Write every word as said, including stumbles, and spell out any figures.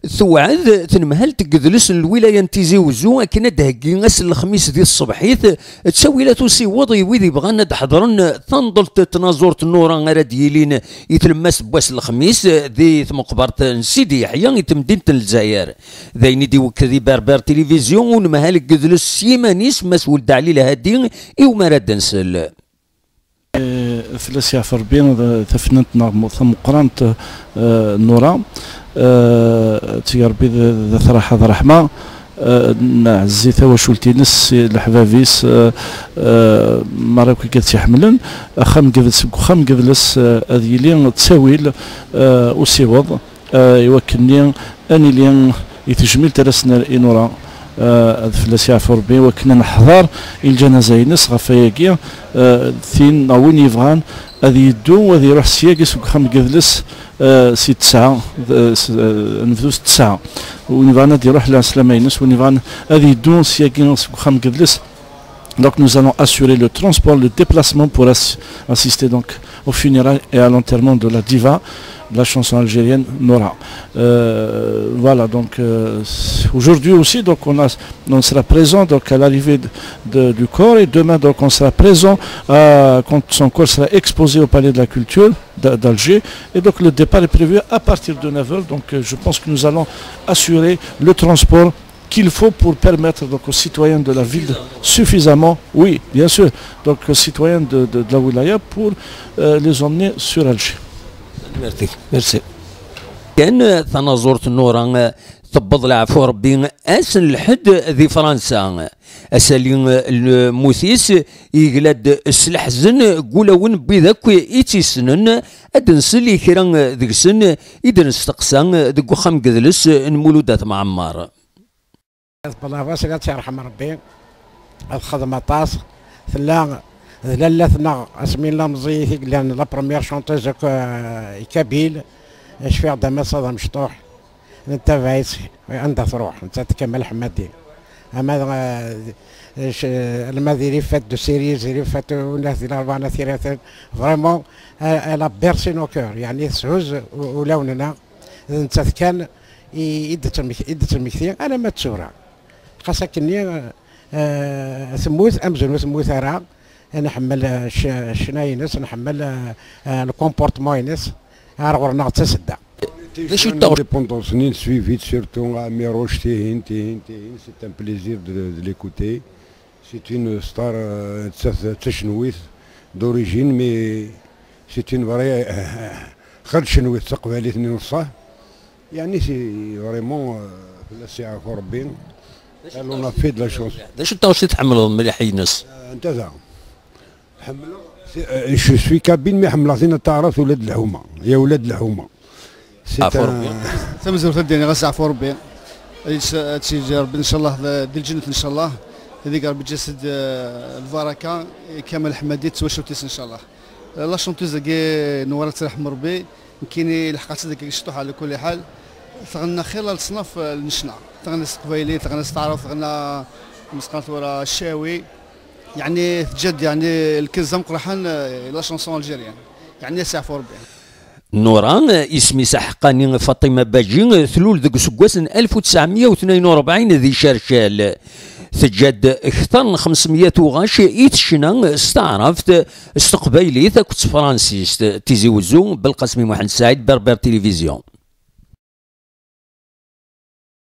Tewɛed tnemhalt n yedles n lwilaya n Tizi Wezzu akken ad d-theggi ass n lexmis di tṣebḥit ttawilat usiweḍ i wid ibɣan ad d-ḥeḍren tanḍelt n tnaẓurt Nura ara d-yilin i tlemmast n wass n lexmis di tmeqbert n Sidi Yeḥya i temdint n Lezzayer. D ayen i d-iwekked i Berber Télévision unemhal n yedles s yiman-is Mass Weld Ɛli Lhadi i umar ad d-nsel. Fell-as yeɛfu Rebbi, d tafnant-nneɣ tameqqrant, eh, Nura. Eh, tteg Rebbi d, d at raḥa d ṛeḥma. Eh, neɛzi tawacult-ines, leḥbab-is, eh, eh, merra akk i tt-iḥemmlen. Axxam n yedles, deg uxxam n yedles, eh, ad yili ttawil, eh, usiweḍ. Eh, i wakken-nni ad nili i tejmilt ara s-nerr i Nura, eh, ad fell-as yeɛfu Rebbi, i wakken ad neḥḍer i lǧanaza-ines ɣef wayagi, eh, tin neɣ win yebɣan ad yeddu, ad iruḥ syagi seg uxxam n yedles, eh, si ttesɛa, eh, s-, eh, nebdu s ttesɛa. Win yebɣan ad iruḥ lɛeslama-ines, win yebɣan ad yeddu syagi seg uxxam n yedles, Donc nous allons assurer le transport, le déplacement pour ass-, assister donc aux funérailles et à l'enterrement de la diva de la chanson algérienne, Nora. Euh, voilà, donc, euh, aujourd'hui aussi, donc on a, on sera présent donc à l'arrivée de, de, du corps, et demain donc on sera présent à, quand son corps sera exposé au Palais de la Culture d'A-, d'Alger. Et donc le départ est prévu à partir de neuf heures. Donc, euh, je pense que nous allons assurer le transport qu'il faut pour permettre donc aux citoyens de la ville de, suffisamment, oui, bien sûr, donc aux citoyens de, de, de la wilaya pour, euh, les emmener sur Alger. Merci. Merci. Kan tanaẓurt Nura tewweḍ leɛfu Rebbi ass n lḥedd di Fransa. Asali n lmut-is yegla-d s leḥzen deg wulawen n wid akk i tt-issnen, ad d-nsel i kra deg-sen i d-nesteqsa deg uxxam n yedles n Mulud At Mɛemmer. Tewweḍ leɛfu-s, ad tt-yerḥem Rebbi, ad texdem aṭas. Tella d lalla-tneɣ asmi nella meẓẓiyit i yellan la première chanteuse akk, euh, i kabyle. Cfiɣ-d ama d amecṭuḥ, nettabaɛ-itt anda truḥ, nettat d Kamal Ḥemmadi. Ama d, euh, c-, alma d Irifat de Siriz, Irifat unat di Larebɛa n At Yiraten, vraiment, euh, elle a bercé nos cœurs, yeɛni teshuz u-, ulawen-nneɣ. D nettat kan i, i d-tettmek-, i d-tettmekti alamma d tura. Xas akkenni, eh, temmut amzun ur temmut ara. Nḥemmel, eh, cc-, ccna-ines, nḥemmel, eh, eh, le comportement-ines. Ar ɣur-neɣ d tasedda. D acu d taɣect- L'indépendance-nni, suivi surtout Amirouche, tihin, tihin, tihin, c'est un plaisir de, de l'écouter. C'est une star, euh, d ta-, d tacenwit d'origine, mais c'est une vraie, euh, xir tcenwit taqbaylit-nni n ṣṣeḥ. Yeɛni, c'est vraiment, euh, fell-as yeɛfu Rebbi. Elle en a fait de la chance. D acu d taɣect i tḥemmleḍ mliḥ ines? Euh, anta da? Ḥemmleɣ, c'est, euh, je suis kabyle, mais ḥemmleɣ tin n taɛrabt, ula d lḥuma. Ya ula d lḥuma. C'est Ɛfu un Rebbi. Tamezwarut ad d-iniɣ ad s-yeɛfu Rebbi. Ad yis-, ad tt-yeǧǧ Rebbi ncallah d, di lǧennet ncallah. Ad ig Rebbi ǧǧas-d, eh, lbaraka i Kamal Ḥemmadi d twacult-is ncallah. Eh, la chanteuse-agi Newwara ad tt-yerḥem Rebbi, nekkini lḥeqqa-tt deg cṭuḥ ɛla kulli ḥal. Tɣenna xilla leṣnaf, eh, n ccna. Tɣenna s teqbaylit, tɣenna s taɛrabt, tɣenna mesqal tura ccawi. Yeɛni teǧǧa-d yeɛni lkenz ameqqran, eh, la chanson algérienne. Yeɛni ad s-yeɛfu Rebbi. Nura, isem-is aḥeqqani Faṭima Baǧi, tlul deg useggas n alef u tesɛemya u tnayen u rebɛin di Cercal. Teǧǧa-d kter n xemsemya tuɣac i tecna s taɛrabt, s teqbaylit akked s tefransist. Tizi Wezzu, Belqasmi Muḥend Saɛid, Berber Télévision.